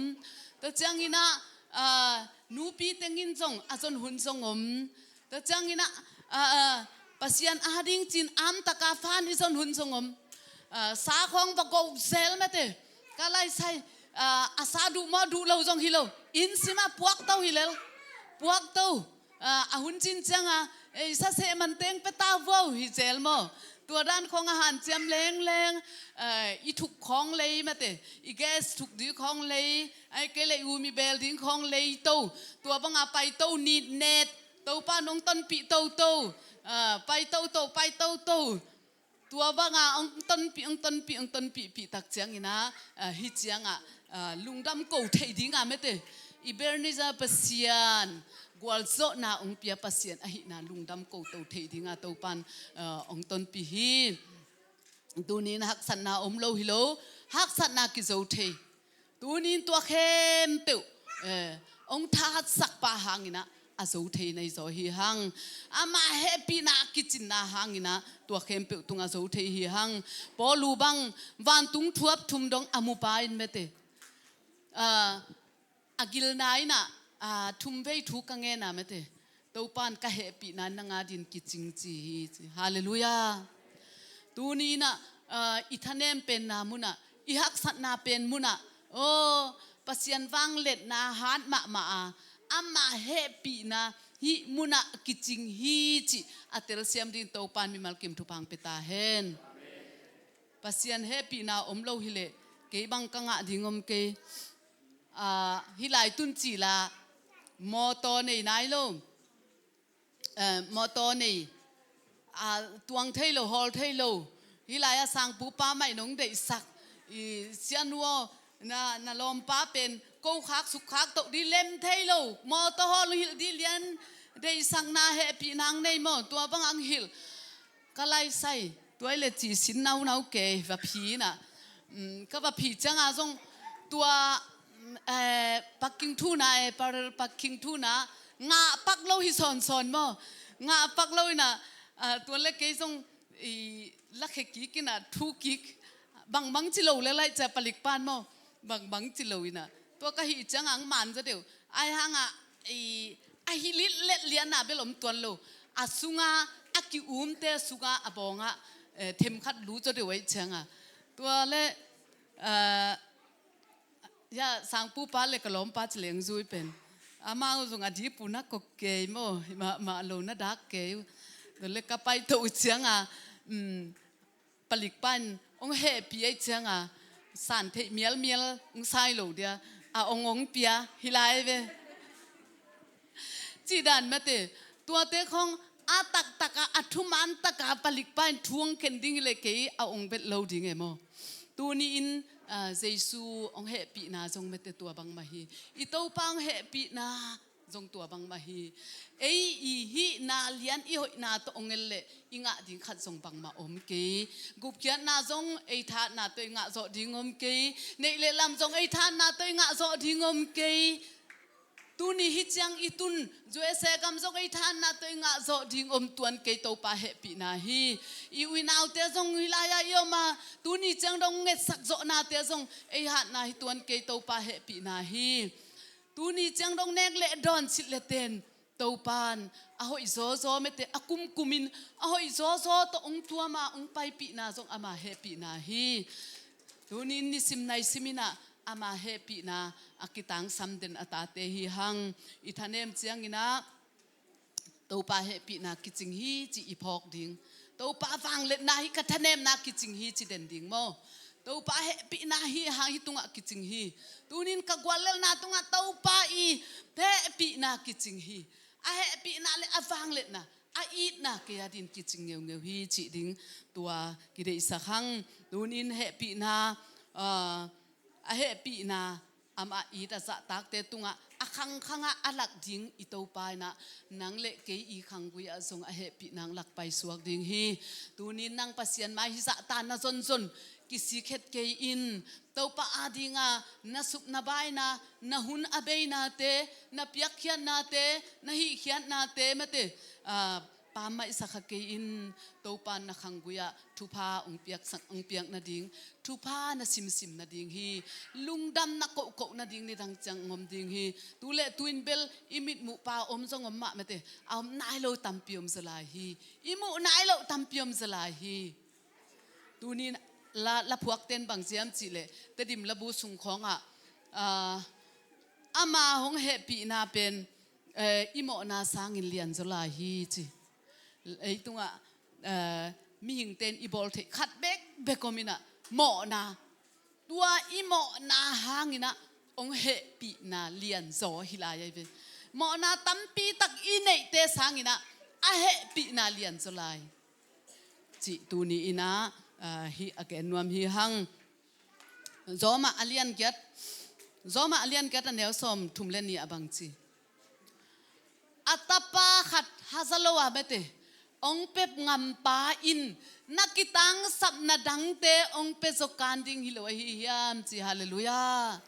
Tua ciangin ah ah, nupi tengin zong a zon hun zong om. Tua ciangin ah, ah, ah, Pasian a ding cin amtaka fan i zon hun zong om. Ah, sa khawng va go zel mate. Ka laisai ah, a sa duh maw duh lo zong hi lo. Inn simah puak to hi lel. Puak to. Ah, a hun cin cianga ei sa seh man teng pe ta vuau hi zel maw? Tua dan khawng a hanciam lengleng. Ah, i thuk khawng lei mate. I gas thuk ding khawng lei. Ai kei le i um i bel ding khawng lei to. Tua banga pai to nitnet. Topa nong tonpih toto. Ah, pai toto, pai toto. Tua banga ong tonpih, ong tonpih, ong tonpihpih tak ciangin ah, ah, hih ciangah, ah, lungdam ko thei dinga mate. Ebenezer Pasian gualzawhna ong pia Pasian ahihna lungdam ko to thei dinga Topan, ah, ong tonpih hi. Tunin haksatna om lo hi lo, haksatna kizo thei. Tunin tua khempeuh, eh, ong thatsak pah hangin ah a zo thei na hi zaw hi hang. Amah hehpihna a kicinna hangin ah tua khempeuh tung a zo thei hi hang. Paulu bang vantung thuap thum dong a mupa in mate. Ah, a gilna in ah, ah, thum vei thu ka ngen a mate. Topan ka hehpihna in nang a din kicing ci hi ci. Halleluiah. Tuni in ah, ah, i thanem penna munah, i haksatna pen munah, aw, Pasian vangliatna hat mahmah a, amah hehpihna hih munah kicing hi cih a telsiam dingin Topan mimal kim thupha ong pia ta hen. Pasian hehpihna om lo hileh kei bang ka ngah ding om kei. Ah, hih lai tun cila mawtaw nei nai lo. Eh, mawtaw nei, ah, tuang thei lo, hawl thei lo. Hih lai-ah sangpupa mah in hong deihsak. I sianu aw, na, na lawmpa pen kokhak sukkhak toh dih lem thei lo. Mawtaw hawl hilh dih lian deihsakna hehpihna hong nei maw? Tua bang hong hilh. Ka laisai, tua i le ci sin naunau kei, va phi inah. Mm, ka va phi cianga zong tua, mm, eh, parking thuna, eh, parallel parking thuna, ngah pak lo hi sawnsawn maw? Ngah pak lo inah, ah, tua le kei zong i lakhe kik inah, thu kik, bangbang ci lo le laih cia palik pan maw? Bangbang ci lo inah. Tua ka hih cianga ang man zaw deuh. Ai hangah, i, a hi litlet lianna bel om tuan lo. A sunga, a ki-umte sunga, a bawngah, eh, themkhat lu zaw deuh ahih cianga. Tua le, Ah, ya, sangpupa le ka lawmpa ci leng zui pen. Amau zong a dipu na kok kei maw, mah, mah lo na dak kei. Tua le ka pai to uh cianga, um, palikpa in ong hehpih ei cianga, san theih mialmial ong sai lo dia, a ong ong pia hi lai ve. Cih dan mate, tuate khong a taktak a, a thuman taka palikpa in thu ong khen ding hi le kei a ong bet lo ding e maw. Tuni in, ah, Jesu ong hehpihna zong mate tua bangmah hi. I Topa ong hehpihna zong tua bangmah hi. Ei i hihna lian i hoihna tawh ong el leh i ngah ding khat zong bangmah om kei. Gupkhiatna zong ei thatna tawh i ngah zawh ding om kei. Neih le lam zong ei thatna tawh i ngah zawh ding om kei. Tuni hi ciang i tun U S A gam zong ei thatna tawh i ngah zawh ding om tuan kei, Topa hehpihna hi. I uinaute zong hi lai-a i om a, tuni ciang dong ngetsak zawhnate zong ei hatna hi tuan kei, Topa hehpihna hi. Tuni ciang dong nek le dawn silh le ten Topan a hoih zawzaw mete a kumkumin a hoih zawzaw tawh ong tuama ong paipihna zong ama hehpihna hi. Tunin nisim naisim inah ama hehpihna a kitangsam den a tate hi hang. I thanem cianginah Topa hehpihna kicing hi ci i phawk ding. Topa vangliatna hi ka thanemna kicing hi ci den ding maw? Topa hehpihna hi hang hi tungah kicing hi. Tunin ka guallelna tungah Topa i hehpihna kicing hi. A hehpihna le a vangliatna a itna kei a din kicing ngeungeu hi cih ding tua kideihsak hang. Tunin hehpihna, ah, a hehpihna amah it a zahtakte tungah a khangkhangah a lak ding i Topa inah nang le kei i khanggui ah zong a hehpihna ang lak paisuak ding hi. Tunin nang Pasian mai hi zahta na zonzon kisik het kei in, Topa adinga na sup na baina, na hun a beinate, na piakkhiatnate, na hihkhiatnate mate, ah, pammaihsak kha kei in, Topa na khanggui ah thupha ong piaksak, ong piak nading, thupha na simsim nading hi. Lungdam na kohkoh nading nidang ciang ong om ding hi. Tu le tuin bel i mitmuh pa om zong om mah mate, a om nai lo tampi om zalai hi. I muh nai lo tampi om zalai hi. Tunin la, la phuakten bang ciam cih leh Tedim labu sung khawngah, ah, ama hong hehpihna pen, eh, i mawhna sangin lianzaw lai hi ci. Ei tungah, eh, mihingten i bawl theih khat bekbek om inah mawhna, tua i mawhna hanginah hong hehpihna lianzaw hi lai ahi ve. Mawhna tampi tak i neihte sanginah a hehpihna lianzaw lai cih tuni inah, ah, hih a gen nuam hi hang. Zawmah a lian giat, Zawmah a lian giat a neu sawm thum le nih a bang ci. A tapa khat haza lo a mete ong pep ngampa in na kitangsapna dangte ong pe zaw kan ding hi lo ahi hiam ci. Halleluiah.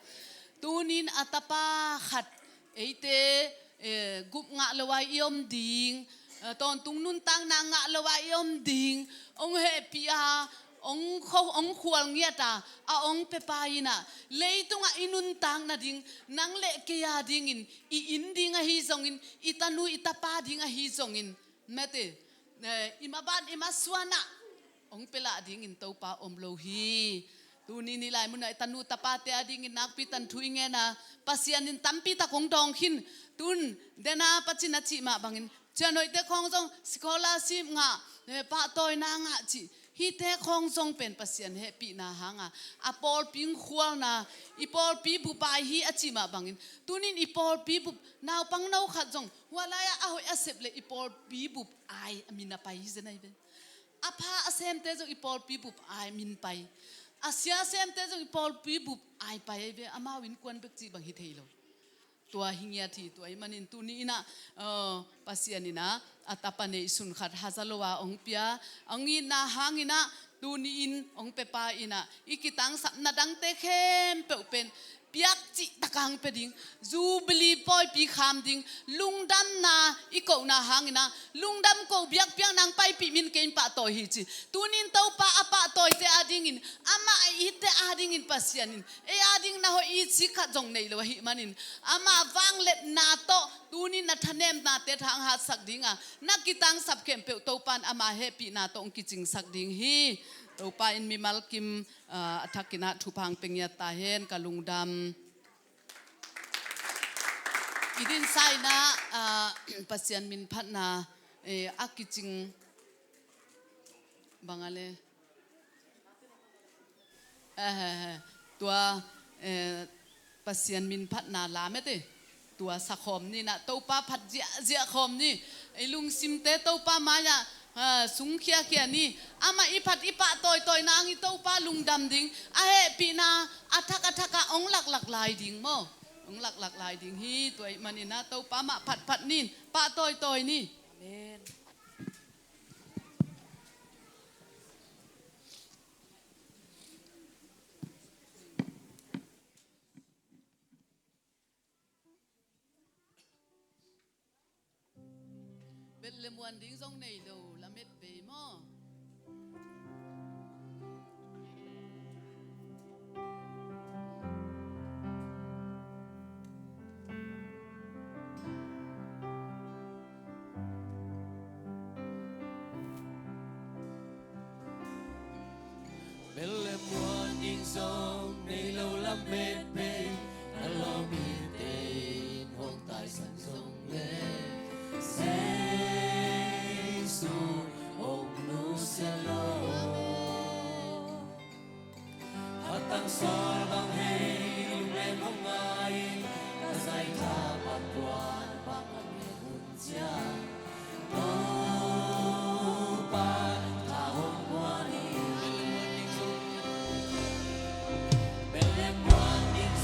Tunin a tapa khat eite, eh, gup ngah lo a i om ding, eh, tawntung nuntakna ngah lo a i om ding, ong hehpih a, ong kho-, ong khual ngiat a, a ong pepa inah leitungah i nuntak nading, nang le kei a dingin, i inn ding ahi zongin, i tanu i tapa ding ahi zongin, mete, eh, i maban i masuanah ong pelah dingin Topa om lo hi. Tunin i lai munah i tanu tapate a dingin nakpi tan thu i ngen a, Pasian in tampi tak ong dawng khin. Tun dena pacin a cih mah bangin, cianhoihte khawng zong scholarship ngah, eh, pahtawina ngah cih, hihte khawng zong pen Pasian hehpihna hanga a pawlpi ong khualna, i pawlpi bup ai hi a cih mah bangin, tunin i pawlpi bup naupang no khat zong hua lai-ah a hoih a sep le i pawlpi bup ai a min a pai hi zen ahi ve. A pha a semte zong i pawlpi bup ai min pai. A sia semte zong i pawlpi bup ai pai ahi ve. Amau innkuan bek cih bang hi thei lo. Tua hi ngiat hi. Tua ahih manin tuni inah, uh, Pasian inah a tapa neihsun khat haza lo a ong pia, ong itna hanginah tuni in ong pepa inah i kitangsapna dangte khempeuh pen piak cih taka ong pe ding, Jubilee pawipi kham ding, lungdamna i kohna hanginah, lungdam ko biakpiakna ong paipih min kei in pahtawi hi ci. Tunin Topa a pahtawite a dingin, amah a itte a dingin Pasian in ei a ding na hoih it sik khat zong nei lo ahih manin, amah vangliatna tawh tunin na thanemnate thang hatsak dinga, na kitangsap khempeuh Topan ama hehpihna tawh ong kicingsak ding hi. Topa in mimal kim, ah, a thakin ah thupha hong pia ngiat ta hen, ka lungdam. I dinsa in ah, ah, Pasian min phatna, eh, a kicing bang a le. Eh, eh, eh. Tua, eh, Pasian min phatna lam e te. Tua sa khawm ni, na Topa phat ziahziah khawm ni. I lungsimte Topa mai-ah, ah, sung khiakhia ni. Amah i phat i pah tawitawi nang i Topa lungdam ding. A hehpihna a thak a thak ah hong laklak lai ding maw. Hong laklak lai ding hi. Tua ahih manin ah Topa mah phatphat ni. Pah tawitawi ni. Amen. Bel le muan ding zong nei lo, lamet bei maw? Bel le muan ding zong nei lo, lamet bei, a lawm mite in hong taisan zong le Jesu hong nusia lo. A tang sawl bang hei lungleng hong ngai, ka zaitha bang tuan bang a ngen hun cia. Topa tha hong guan hi. Bel le muan ding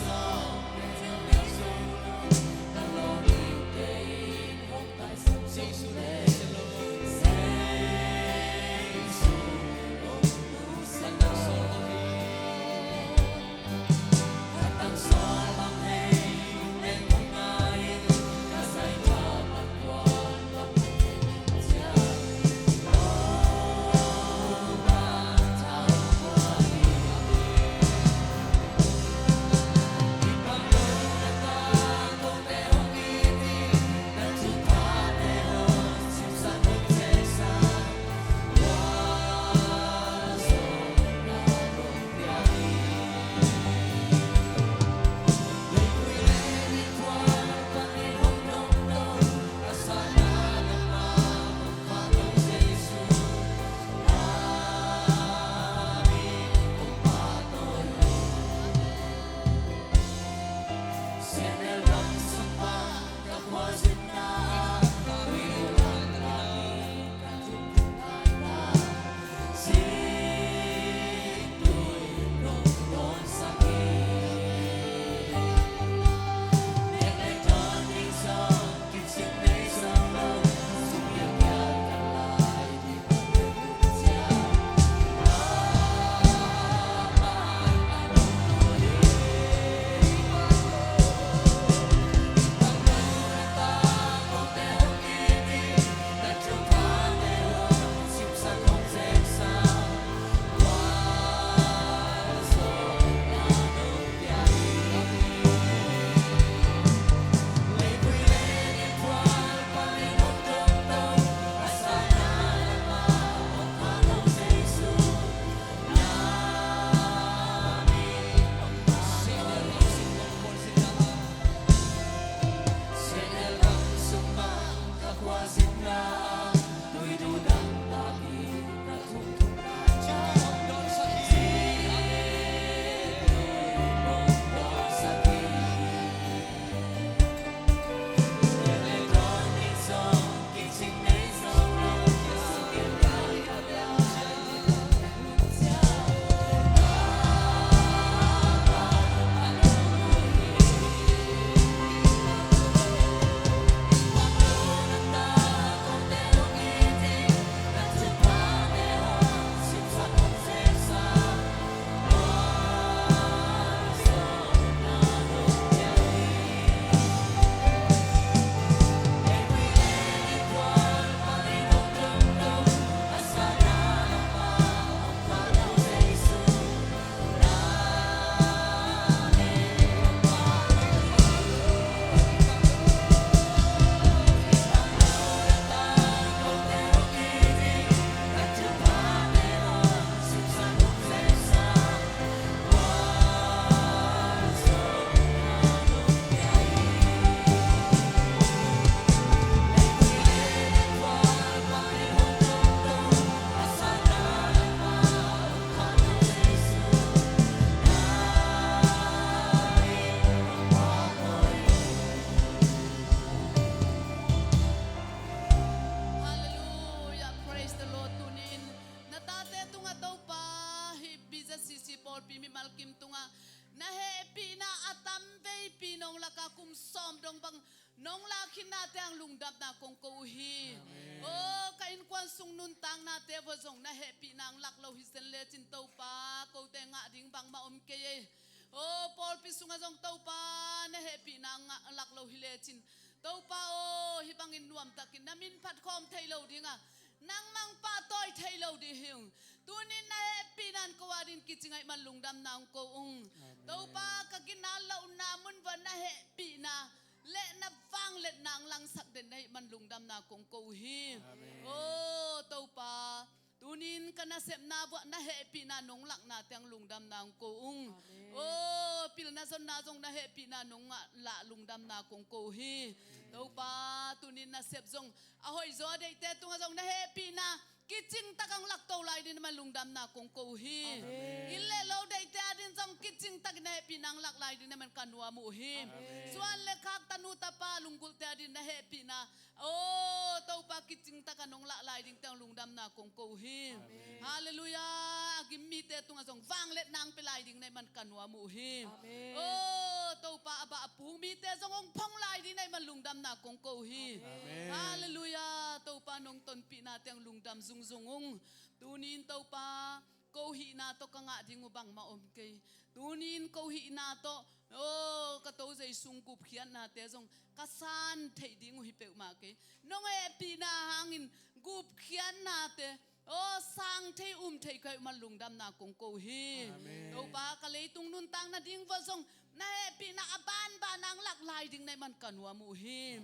Topa, hih BZCC pawlpi mimal kim tungah na hehpihna a tam veipi nong lak a, kum sawm dong bang nong lak khinnate hang lungdamna kong ko uh hi. Aw, ka innkuan sung nuntaknate vua zong na hehpihna hong lak lo hi zen lecin Topa, kote ngah ding bangmah om kei ei. Aw, pawlpi sungah zong Topa, na hehpihna hong lak lo hi lecin Topa aw, hih bangin nuamtakin na min phatkhawm thei lo ding a, nangmah hong pahtawi thei lo ding hi ung. Tunin na hehpihna in ko adingin kicing ahih man lungdamna hong ko ung. Topa, ka ginat lohna mun vua na hehpihna le na vangliatna hong langsak den ahih man lungdamna kong ko uh hi. Aw Topa, tunin ka nasepna vua na hehpihna nong laknate hang lungdamna hong ko ung. Aw, pilna zonna zong na hehpihna nong ngah lah lungdamna kong ko uh hi. Topa, tunin nasep zong a hoihzaw a deihte tungah zong na hehpihna kicingtak hong lakto lai dingin ahih man lungdamna kong ko uh hi. Inn le lo deihte adingin zong kicingtakin na hehpihna hong lak lai dingin ahih man ka nuam uh hi. Suan le khak, tanu tapa, lunggulhte adingin na hehpihna, aw Topa, kicingtakin hong lak lai dingte hang lungdamna kong ko uh hi. Halleluiah. A gim mite tungah zong vangliatna hong pia lai dingin ahih man ka nuam uh hi. Aw Topa, a bah a puk mite zong hong phong lai dingin ahih man lungdamna kong ko uh hi. Halleluiah. Topa, nong tonpihnate hang lungdam zungzung ung. Tunin Topa, ko hihna tawh ka ngah ding uh bangmah om kei. Tunin ko hihna tawh, aw, ka to Zeisu gupkhiatnate zong ka san theih ding uh hi peuhmah kei. Nong hehpihna hangin gupkhiatnate, aw, sang thei, um thei ka hih man lungdamna kong ko uh hi. Topa, ka leitung nuntak nading vua zong na hehpihna a banban hong lak lai dingin ahih man ka nuam uh hi.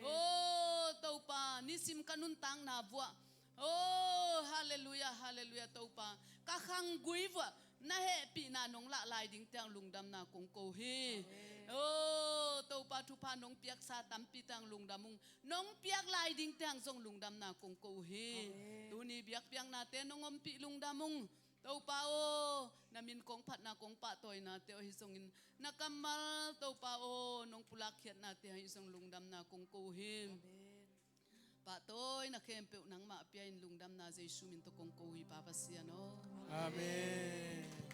Aw Topa, nisim ka nuntakna vua, aw, halleluiah, halleluiah, Topa, ka khanggui vua na hehpihna nong lak lai dingte hang lungdamna kong ko uh hi. Aw Topa, thupha nong piaksa tampite hang lungdam ung. Nong piak lai dingte hang zong lungdamna kong ko uh hi. Tuni biakpiaknate nong ompih lungdam ung. Topa aw, na min kong phatna, kong pahtawinate aw, ahi zongin na kammal Topa aw, nong pulakkhiatnate ahi zong lungdamna kong ko uh hi. Pahtawina khempeuh nangmah pia-in lungdamna Zeisu min tawh kong ko uh hi, Pa Pasian aw. Amen.